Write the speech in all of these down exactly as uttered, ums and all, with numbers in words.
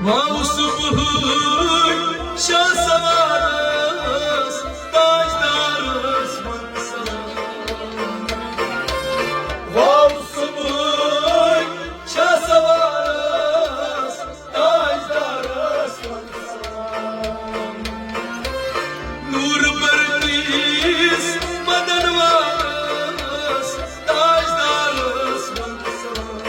واو صبحٲے شاہ سوارس، تاجدارس وَن سلام۔ واو صبحٲے شاہ سوارس، تاجدارس وَن سلام۔ نور برکیس مدن وارس، تاجدارس وَن سلام۔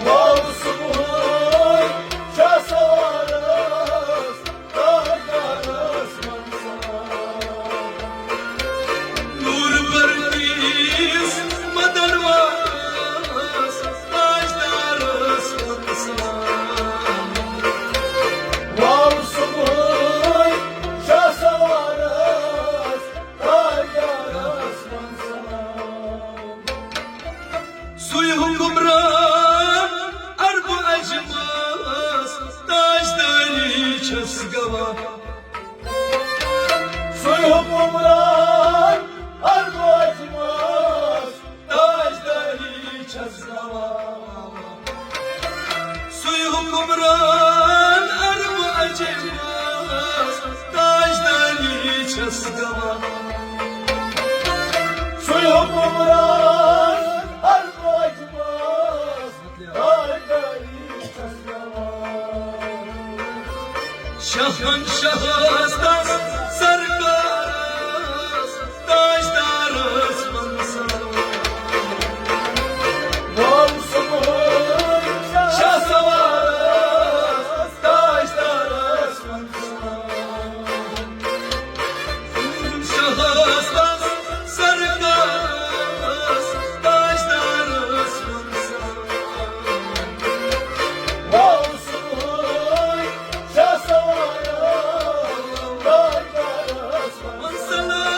واو صبحٲے شاہ سوارس، تاجدارس وَن سلام۔ نور برکیس مدن وارس، تاجدارس وَن سلام۔ واو صبحٲے شاہ سوارس، تاجدارس وَن سلام۔ سُے حُکمران عرب عجمس، تاجدٲری چھَس گواہ۔ سُے حُکمران عرب عجمس، تاجدٲری چھَس گواہ۔ سُے حُکمران عرب عجمس، تاجدٲری چھَس گواہ۔ سُے حُکمران عرب عجمس، تاجدٲری چھَس گواہ۔ شاہن شاہستس سرکارس، تاجدارس وَن سلام۔ واو صبحٲے شاہ سوارس، تاجدارس وَن سلام۔ شاہستس سرکارس، تاجدارس وَن سلام۔ واو صبحٲے شاہ سوارس، تاجدارس وَن سلام۔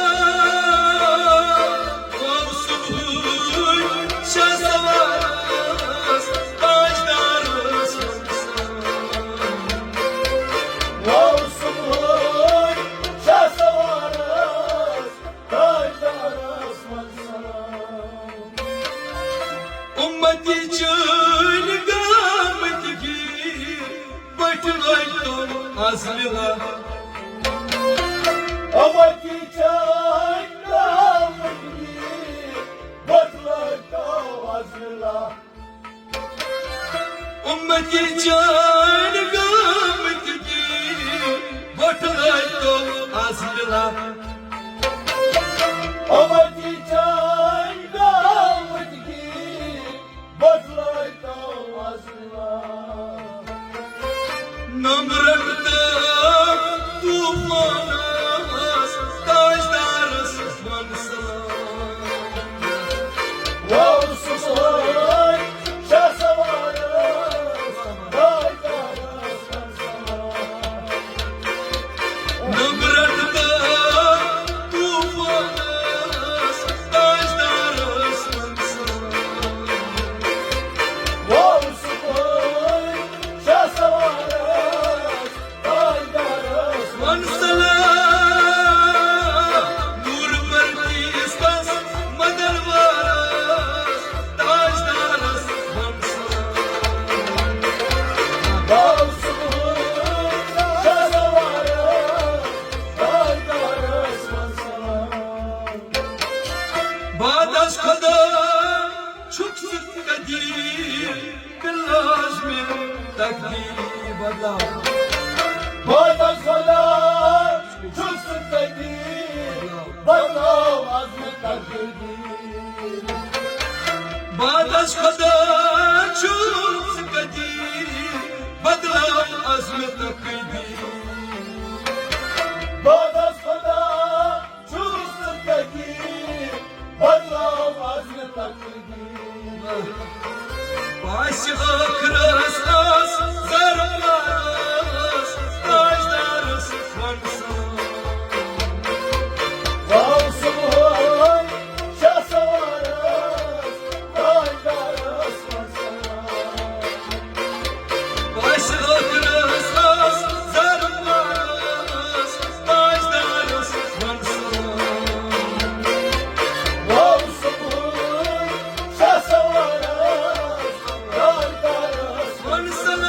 واو صبحٲے شاہ سوارس، تاجدارس وَن سلام۔ واو صبحٲے شاہ سوارس، تاجدارس وَن سلام۔ اُمتی چٲنۍ گامٕتۍ گیٖر، بٔٹھۍ لٲگۍ تو از لِلا۔ اُمتی چٲنۍ گامٕتۍ گیٖر، بٔٹھۍ لٲگۍ تو از لِلا۔ اُمتی چٲنۍ گامٕتۍ گیٖر، بٔٹھۍ لٲگۍ تو از لِلا۔ اُمتی چٲنۍ گامٕتۍ گیٖر، بٔٹھۍ لٲگۍ تو از لِلا۔ نمرد تہٕ طوفانس، تاجدارس وَن سلام۔ واو صبحٲے شاہ سوارس، تاجدارس وَن سلام۔ نمرد تہٕ طوفانس، تاجدارس وَن سلام۔ واو صبحٲے شاہ سوارس، تاجدارس وَن سلام۔ نور برکیس تس مدن وارس، تاجدارس وَن سلام۔ واو صبحٲے شاہ سوارس، تاجدارس وَن سلام۔ بعد از خدا چھُکھ ژٕ قدیٖر، بِلازمِ تقدیٖر بدلاو۔ بعد از خدا چھُکھ ژٕ قدیٖر، بدلاو عزمِ تقدیٖر۔ بعد از خدا چھُکھ ژٕ قدیٖر، بدلاو عزمِ تقدیٖر۔ بعد از خدا چھُکھ ژٕ قدیٖر، بدلاو عزمِ تقدیٖر۔ پاسہِ ٲخرس آس زر پارس، تاجدارس وَن سلام۔ واو صبحٲے شاہ سوارس، تاجدارس وَن سلام۔ پاسہِ ٲخرس آس زر پارس، تاجدارس وَن سلام۔ واو صبحٲے شاہ سوارس، تاجدارس وَن سلام۔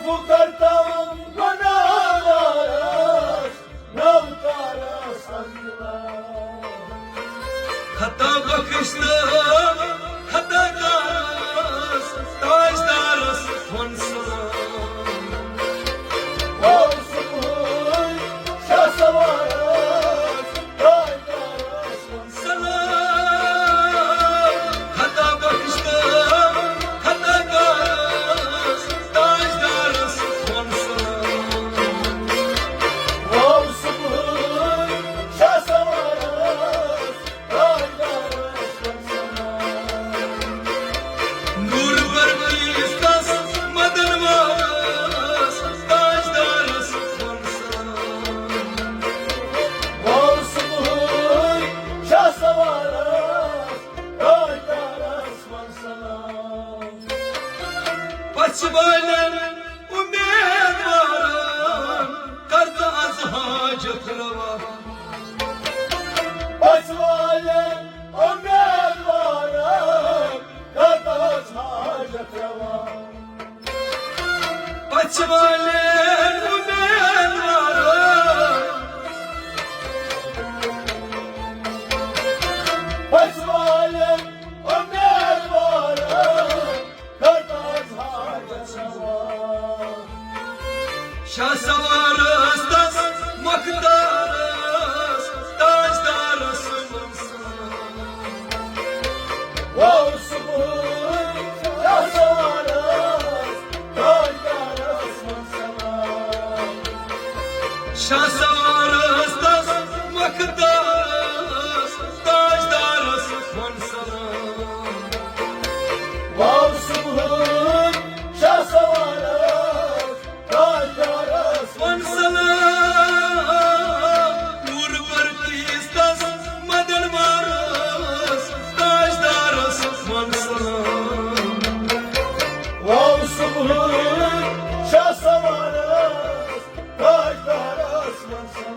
بہٕ کرتاوَن گۄناہگارس نوکارس اندر۔ خطا بخش تہٕ خطا کارس تاجدارس وَن سلام۔ او صبحٲے شاہ سوارس تاجدارس وَن سلام۔ خطا بخش تہٕ خطا کارس تاجدارس وَن سلام۔ او صبحٲے شاہ سوارس تاجدارس وَن سلام۔ نور برکیس تس مدن وارس تاجدارس وَن سلام۔ او صبحٲے شاہ سوارس تاجدارس وَن سلام۔ پژھِ والٮ۪ن اُمیدوارن کر ژٕ از حاجت روا۔ پژھِ والٮ۪ن اُمیدوارن کر ژٕ از حاجت روا۔ پژھِ والٮ۪ن اُمیدوارن۔ پژھِ والٮ۪ن اُمیدوارن۔ کر ژٕ از حاجت روا۔ شاہ سوارس تس مختارس تاجدارس وَن سلام۔ او صبحٲے شاہ سوارس تاجدارس وَن سلام۔ شاہ سوارس تس مختارس تاجدارس وَن سلام۔ او صبحٲے شاہ سوارس تاجدارس وَن سلام۔ نور برکیس تس مدن وارس تاجدارس وَن سلام۔ او صبحٲے شاہ سوارس تاجدارس وَن سلام۔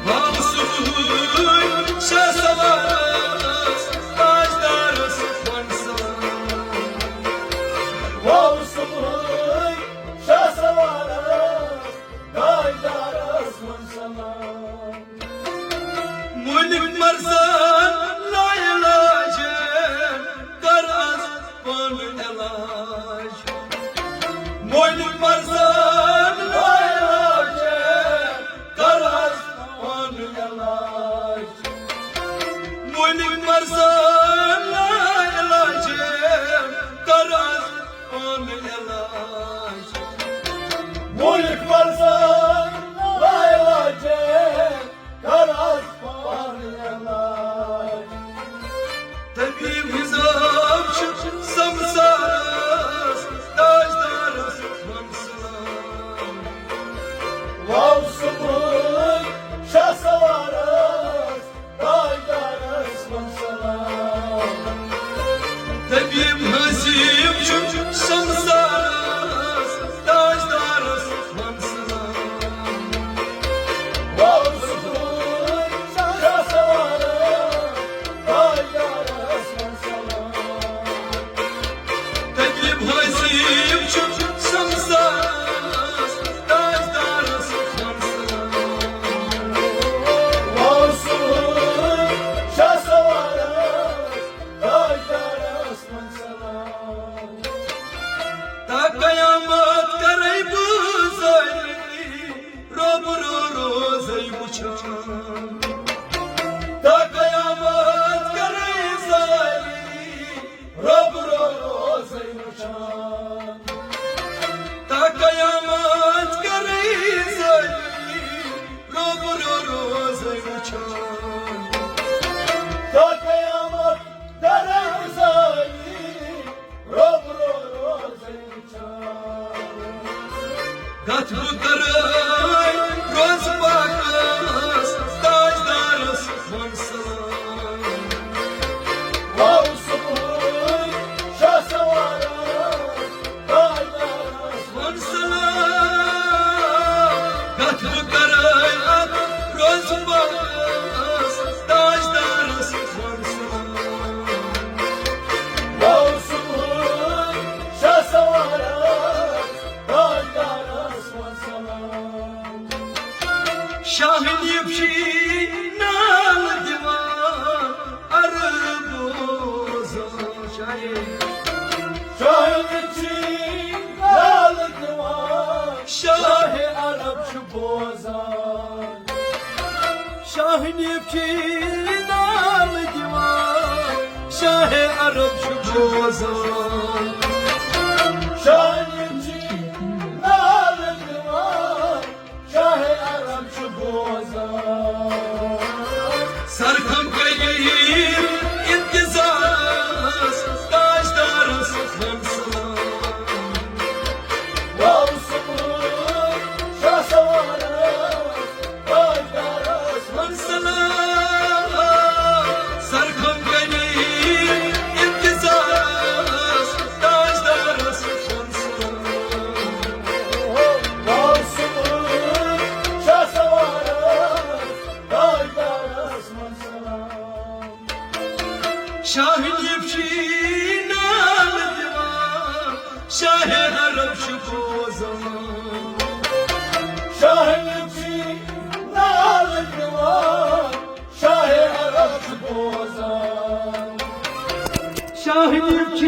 او صبحٲے شاہ سوارس تاجدارس وَن سلام۔ او صبحٲے شاہ سوارس تاجدارس وَن سلام۔ ملک مرزان لاعلاج کر از پان علاج۔ ملک مرزان لاعلاج کر از پان علاج۔ ملک مرزان لاعلاج کر از پان علاج۔ ملک مرزان لاعلاج کر از پان علاج۔ طبیب حساب چھُ سمسارس تاجدارس وَن سلام۔ او صبحٲے شاہ سوارس تاجدارس وَن سلام۔ طبیب حسیب چھُ سمسارس تاجدارس وَن سلام۔ او صبحٲے شاہ سوارس تاجدارس وَن سلام۔ طبیب حسیب چھُ سمسارس تاجدارس وَن سلام۔ او صبحٲے شاہ سوارس تاجدارس وَن سلام۔ تا قیامت کرے بہٕ ظٲہری، روبرو روزے وٕچھان۔ تا قیامت کرے ظٲہری، روبرو روزے وٕچھان۔ تا قیامت کرے ظٲہری، روبرو روزے وٕچھان۔ تا قیامت کرے ظٲہری، روبرو روزے وٕچھان۔ کتھ بہٕ کرے روز پاکس تاجدارس وَن سلام۔ او صبحٲے شاہ سوارس تاجدارس وَن سلام۔ کتھ بہٕ کرے اتھ روز پاکس تاجدارس وَن سلام۔ او صبحٲے شاہ سوارس چھُ بوزان۔ شاہ حنیف چھِ نالہٕ دِوان، شاہ عرب چھُ بوزان۔ شاہ حنیف چھِ نالہٕ دِوان، شاہ عرب چھُ بوزان۔ سرخم کٔرِو انتظارس، تاجدارس وَن سلام۔ واو سُمبلہٕ شاہ سوارس، تاجدارس وَن سلام۔ سرخم کٔرِو انتظارس، تاجدارس وَن سلام۔ واو سُمبلہٕ شاہ سوارس، تاجدارس وَن سلام۔ شاہ حنیف چھِ نالہٕ دِوان، شاہ عرب چھُ بوزان۔ شاہ حنیف چھِ نالہٕ دِوان، شاہ عرب چھُ بوزان۔ شاہ حنیف چھِ